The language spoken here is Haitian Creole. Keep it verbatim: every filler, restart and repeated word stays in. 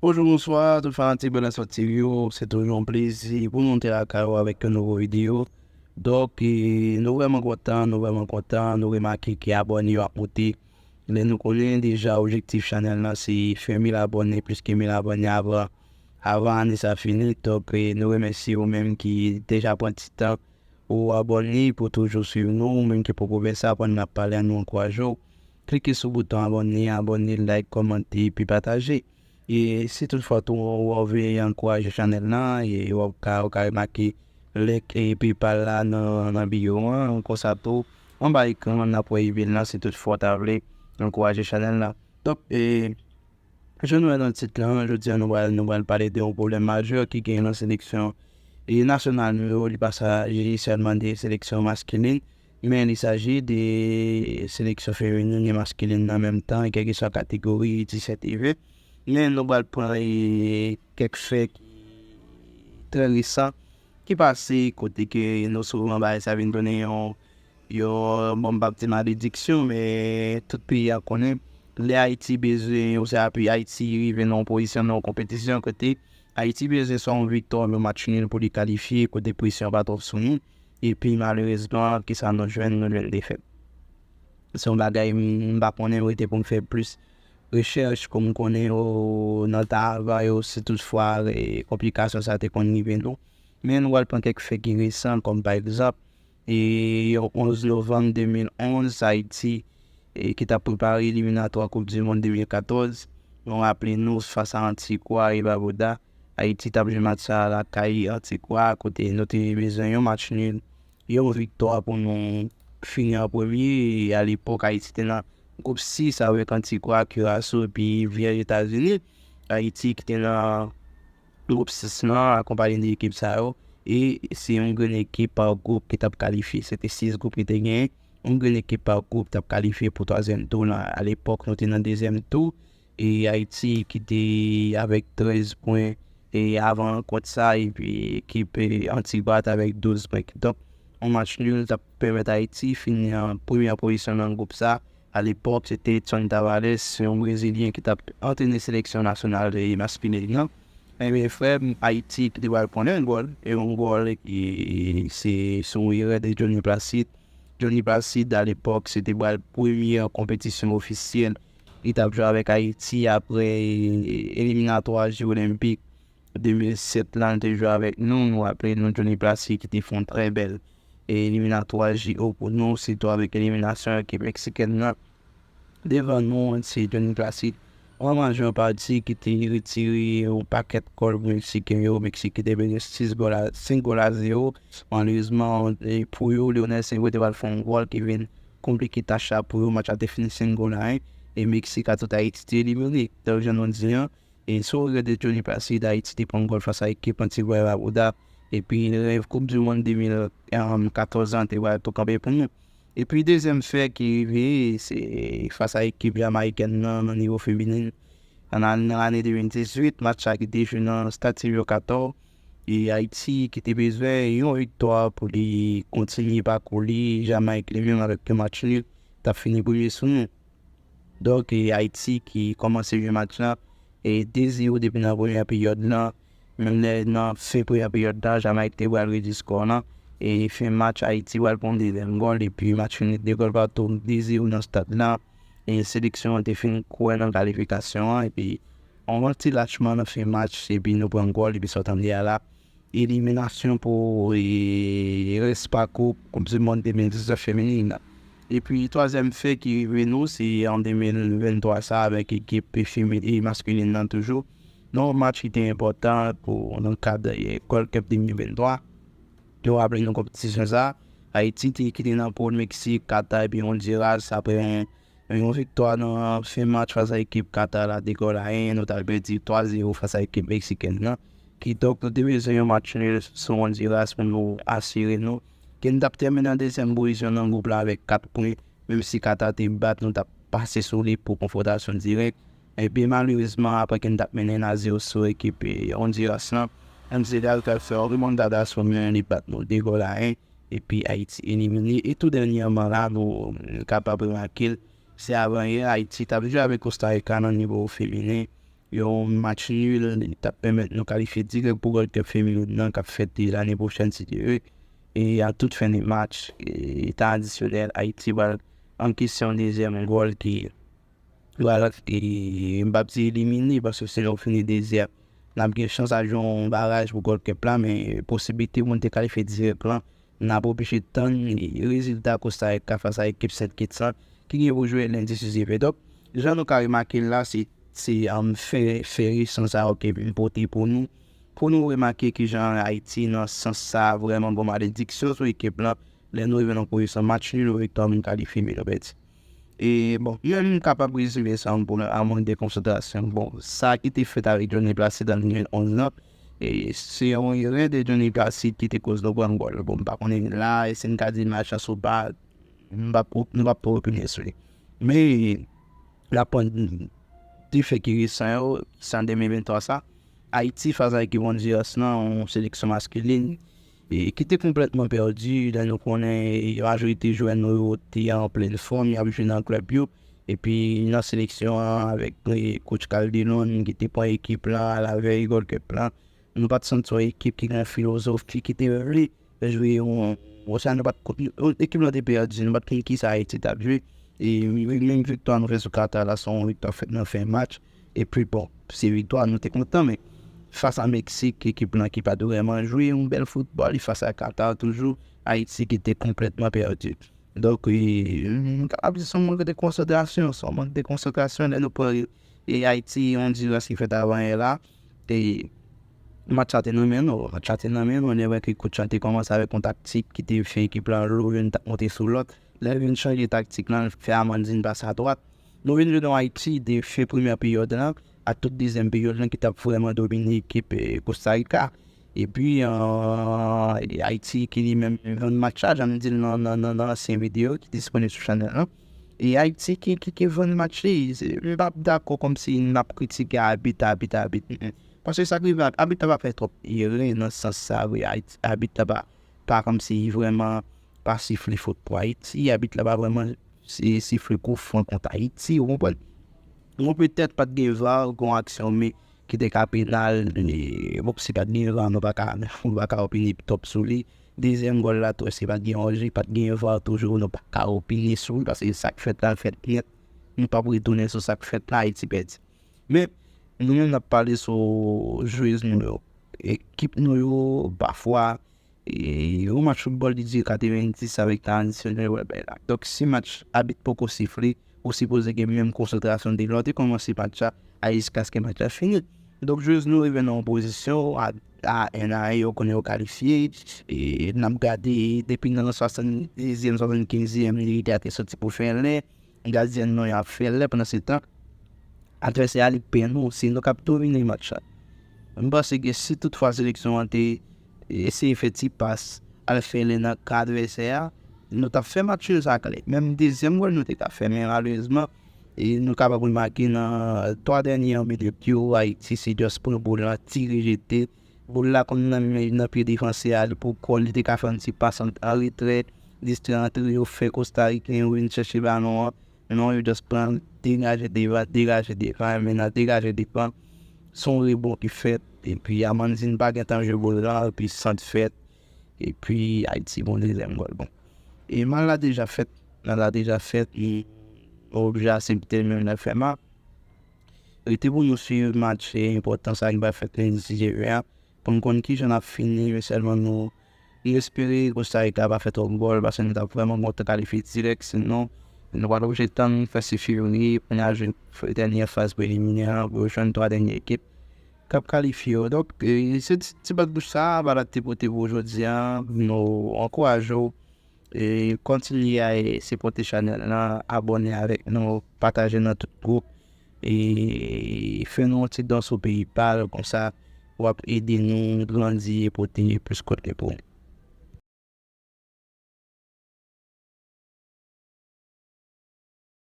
Bonjou, bonswa, tout fanatik Bèlè Sòt T V yo. Se toujou yon plezi pou nou te lakay ou avèk yon nouvo videyo. Donk, e, nou vrèman kontan, nou vrèman kontan, nou remake ke abòne yo ap monte. Lè nou konnen deja objektif chanèl lan se fè mil abòne, plis ke mil abòne avan, avan ane sa fini. Donk, e, nou remèsye ou menm ki deja pran ti tan ou abòne pou toujou swiv nou, ou menm ki poko fè sa, aprann n ap pale a, nou ankouraje w. Klike sou bouton abòne, abòne, like, kòmante, epi pataje. E si toutfwa tou w vle ankouraje chanèl lan, e w ap ka, w ka remake link e PayPal la nan, nan biyo an, konsa tou, anba ekran an, n ap wè email lan, si toutfwa w ta vle ankouraje chanèl lan. Donk, e, jan nou wè nan tit lan, jodi a nou pral, nou pral pale de yon pwoblèm majè ki genyen nan seleksyon e nasyonal nou yo, li pa saji sèlman de seleksyon maskilin, men li saji de seleksyon feminin e maskilin nan menm tan, kèlkeswa kategori disèt e ven. Men nou pral pran, e, kèk fè ki trè resan, ki pase, kote ke nou souvan bagay sa vin tounen yon, yon, bon, m p ap di malediksyon, men tout peyi a konnen, lè Ayiti bezwen, oswa apre Ayiti rive nan yon pozisyon, nan yon konpetisyon, kote Ayiti bezwen swa yon viktwa oubyen yon match nil pou li kalifye, kote presyon pa twòp sou nou. Epi, malerezman, kisa nou jwenn? Nou jwenn defèt. Se yon bagay m, m pa konnen, m rete pou m fè plis rechèch pou m konnen, o, nan tan avan yo, si toutfwa, e, konplikasyon sa te konn rive nou. Men nou pral pran kèk fè ki resan, kòm pa egzanp, e, yon onz novanm de mil onz, Ayiti, e, ki t ap prepare eliminatwa Koup di Mond de mil katòz. Nou raple nou, fas a Antigwa e Babuda, Ayiti t ap jwe match sa a lakay Antigwa, kote nou te bezwen yon match nil, yon viktwa pou nou fini an premye. E alepòk, Ayiti te nan gwoup sis avèk Antigwa, Kiraso epi Vyèj Etazini. Ayiti ki te nan gwoup sis lan, akonpaye de ekip sa yo. E se yon grenn ekip pa gwoup ki t ap kalifye. Se te sis gwoup ki te genyen. Yon grenn ekip pa gwoup t ap kalifye pou twazyèm tou lan. Alepòk, nou te nan dezyèm tou. E Ayiti ki te avèk trèz pwen e avan rankont sa, epi ekip, e, Antigwa t avèk douz pwen. Donk, yon match nil t ap pèmèt Ayiti fini an premyè pozisyon nan gwoup sa. Alepòk, se te Edson Tavares, yon Brezilyen ki t ap antrene seleksyon nasyonal, e, maskilin nan. Ebyen, frè m, Ayiti ki te pral pran yon gòl, e yon gòl ki se sou erè de Johnny Placide. Johnny Placide, alepòk, se te pral premye konpetisyon ofisyèl. Li t ap jwe avèk Ayiti apre eliminatwa Jeux Olympiques de mil sèt lan, li te jwe avèk nou. Nou raple nou Johnny Placide ki te fè yon trè bèl eliminatwa J O pou nou, sitou avèk eliminasyon ekip meksikèn nan. Devan nou, se Johnny Placide, yon majè pati ki te retire yon pakèt gòl pou Meksiken yo. Meksik ki te mennen sis gòl a, senk gòl a zewo. Malerezman, e, pou yo, Lionel Saint-Preux te pral fè yon gòl ki vin konplike tach la pou yo. Match la te fini senk gòl a en. E Meksik a tout Ayiti te elimine. Donk, jan nou di an, e sou erè de Johnny Placide, Ayiti te pran gòl fas a ekip Antigwa e Barbuda. Epi rèv Koup di Mond de mil katòz lan te pral tou kanpe pou nou. Epi dezyèm fè ki rive, se fas a ekip jamayikèn nan, nan nivo feminin. Nan, nan lane de mil dizuit, match la ki te jwe nan Stad Silvio Cator, e Ayiti ki te bezwen yon viktwa pou li kontinye pakou li, Jamayik li menm avèk yon match nil t ap fini premye sou nou. Donk, e Ayiti ki kòmanse jwe match lan, e de zewo depi nan premyè peryòd lan. Menm lè nan fen premyè peryòd lan, Jamayik te pral redui skò lan. E fen match, Ayiti pral pran dezyèm gòl, epi match fini de gòl patou, de zewo nan stad lan. E seleksyon an te fin kwè nan kalifikasyon an, epi yon ti lachman nan fen match, epi nou pran gòl, epi sa w tande a la. Eliminasyon pou, e, rès pakou Koup di Mond de mil diznèf feminin nan. Epi twazyèm fè ki rive nou, se an de mil venntwa sa, avèk ekip femi-, e, maskilin nan toujou. Nan yon match ki te enpòtan pou, nan kad, e, Gold Cup de mil venntwa. Nou raple nou konpetisyon sa, Ayiti te kite nan poul Meksik, Kata epi Ondiras apre yon, yon viktwa nan fen match fas a ekip Kata la, de gòl a en, nou t al pèdi twa zewo fas a ekip meksikèn nan. Kidonk, nou te bezwen yon match nil sou Ondiras pou nou asire nou ke n t ap tèmine an dezyèm pozisyon nan gwoup la avèk kat pwen, menm si Kata te bat nou, t ap pase sou li pou konfwontasyon dirèk. Epi malerezman, apre ke n t ap mennen en a zewo sou ekip, e, Ondiras lan, Enzeral t al fè yon remontada sou nou, li bat nou de gòl a en, epi Ayiti elimine. E tou dènyèman la, nou kapab remake l, se avanyè, Ayiti t ap jwe avèk Kosta Rika nan nivo feminen. yon match nul t ap pèmèt nou kalifye dirèk pou Gold Cup feminen nan k ap fèt lane pwochèn, si Dye vle. E a tout fen de match, e, tradisyonèl, Ayiti pral ankese yon dezyèm gòl ki pral, e, m p ap di elimine, paske si nou fini dezyèm, n ap gen chans al jwe yon baraj pou Gold Cup la, men posiblite pou n te kalifye dirèk lan, n ap oblije tann rezilta Costa Rica fas a ekip Sent Kitts lan, ki gen pou jwe lendi, si Dye vle. Donk, jan nou ka remake l la, se, se, um, fè, fè resan sa yo ke m pote pou nou, pou nou remake kijan Ayiti, nan sans sa, vrèman gon malediksyon sou ekip lan. Lè nou rive nan pozisyon match nul ou viktwa, moun kalifye, men nou pèdi. E, bon, mwen menm m kapab rezime sa pou a mank de konsantrasyon. Bon, sa ki te fèt avèk Johnny Placide an de mil onz lan, e se yon erè de Johnny Placide ki te koz nou pran gòl. Bon, m pa konnen la, e si n ka di malchans ou pa, m p ap, nou p ap twò opine sou li. Men, n ap pran de fè ki resan yo, ki se an de mil venntwa sa, Ayiti fas a ekip Honduras lan, yon seleksyon maskilin, e ki te konplètman pèdi, lè nou konnen majorite jwè nou yo te an plen fòm, y ap jwe nan klèb yo. Epi nan seleksyon an, avèk, e, coach Calderon ki te pran ekip la, alavèy Gold Cup la, nou pa t santi yon ekip ki gen filozofi, ki te vle jwe yon, yon sa nou pa t konn, ekip lan te pèdi, nou pa t konn kisa Ayiti t ap jwe. E menm viktwa nou fè sou Qatar la, se yon viktwa fèt nan fen match. Epi bon, se viktwa, nou te kontan, men fas a Meksik, ekip lan ki pa t vrèman jwe yon bèl foutbòl, e fas a Qatar toujou, Ayiti ki te konplètman pèdi. Donk, e, m kapab di se yon mank de konsantrasyon, se yon mank de konsantrasyon lè nou pran, e, Ayiti, Honduras ki fèt avanyè la. E match la te nan men nou, match la te nan men nou, lè wè ke coach lan te kòmanse avèk yon taktik ki te fè ekip lan lou, youn t ap monte sou lòt. Lè l vin chanje taktik lan, l fè Amandine pase adwat. Nou vin jwe nan Ayiti de fen premyè peryòd lan, ak tout dezyèm peryòd lan ki t ap vrèman domine ekip, e, Costa Rica. Epi, e, Ayiti ki li menm vann match la, jan m di l nan, nan, nan, nan ansyen videyo ki disponib sou chanèl lan. E Ayiti ki, ki, ki vann match li. Se, m p ap dakò kòmsi n ap kritike abit, abit, abit. Mm, mm. Paske sa k rive, abit la pa fè twòp erè nan sans sa, vre. Ayiti, abit la pa, pa kòmsi vrèman pa sifle fot pou Ayiti. Abit la pa vrèman si-, sifle koufran kont Ayiti, ou konprann? Bon, petèt pa t gen var, gon aksyon, men ki te ka penal, e, bon, si pa t gen var, nou pa ka, nou pa ka opine twòp sou li. Dezyèm gòl la tou, èske pa t gen onje, pa t gen var toujou, nou pa ka opine sou li, paske sa k fèt la, l fèt nèt. Nou p ap retounen sou sa k fèt la, Ayiti pèdi. Men, nou menm n ap pale sou jwez nou yo. Ekip nou yo, pafwa, e, yon match foutbòl li dire katrevenndis avèk tradisyonèl wè bay la. Donk, si match abit poko sifle, ou sipoze gen menm konsantrasyon de lè w te kòmanse match la, a jiskaske match la fini. Donk, jwez nou rive nan yon pozisyon, a, a en a en, yo konnen yo kalifye, e n ap gade depi nan swasanndizyèm, swasannkenzyèm, li te soti pou fè lè, gadyèn nou y ap fè lè pandan se tan, advèsè a li pè nou, se nou k ap domine match la. M panse ke si toutfwa seleksyon an te eseye fè ti pas al fè lè nan kan advèsè a, nou t ap fè match yo sa klè. Menm dezyèm gòl nou te ka fè, men malerezman, e nou kapab remake nan twa dènye minit yo, Ayiti se just pran boul lan, tire jete. Boul la konn nan men, nan pye defansè a, li pou kò l, li te ka fè yon ti pas an, an retrè, distrè antre yo, fè Kostariken yo vin chèche balon an. Non, yo just pran, degaje devan, degaje devan, men nan degaje devan, se yon rebon ki fèt, epi Amandine pa gentan jwe boul lan, epi sant fèt, epi Ayiti pran dezyèm gòl. Bon. E mal la deja fèt, mal la deja fèt, e nou oblije aksepte l, menm lè l fè mal. Rete pou nou swiv match, e, enpòtan sa ki va fèt lendi, si Dye vle a, pou n konn kijan n ap fini, men sèlman nou, nou espere Kostariken pa fè twòp gòl, paske nou t ap vrèman kontan kalifye dirèk, sinon, nou pral oblije tann fen fevriye pou n al jwe dènye faz preliminè an, pou yo jwenn twa dènye ekip k ap kalifye yo. Donk, e, se ti, ti bat bouch sa a, Balad te pote pou jodi a, nou ankouraje w, e, kontinye a, e, sipòte chanèl lan, abòne avèk nou, pataje nan tout gwoup, e, fè nou yon ti don sou PayPal, konsa, w ap ede nou grandi e pote plis kontni pou ou.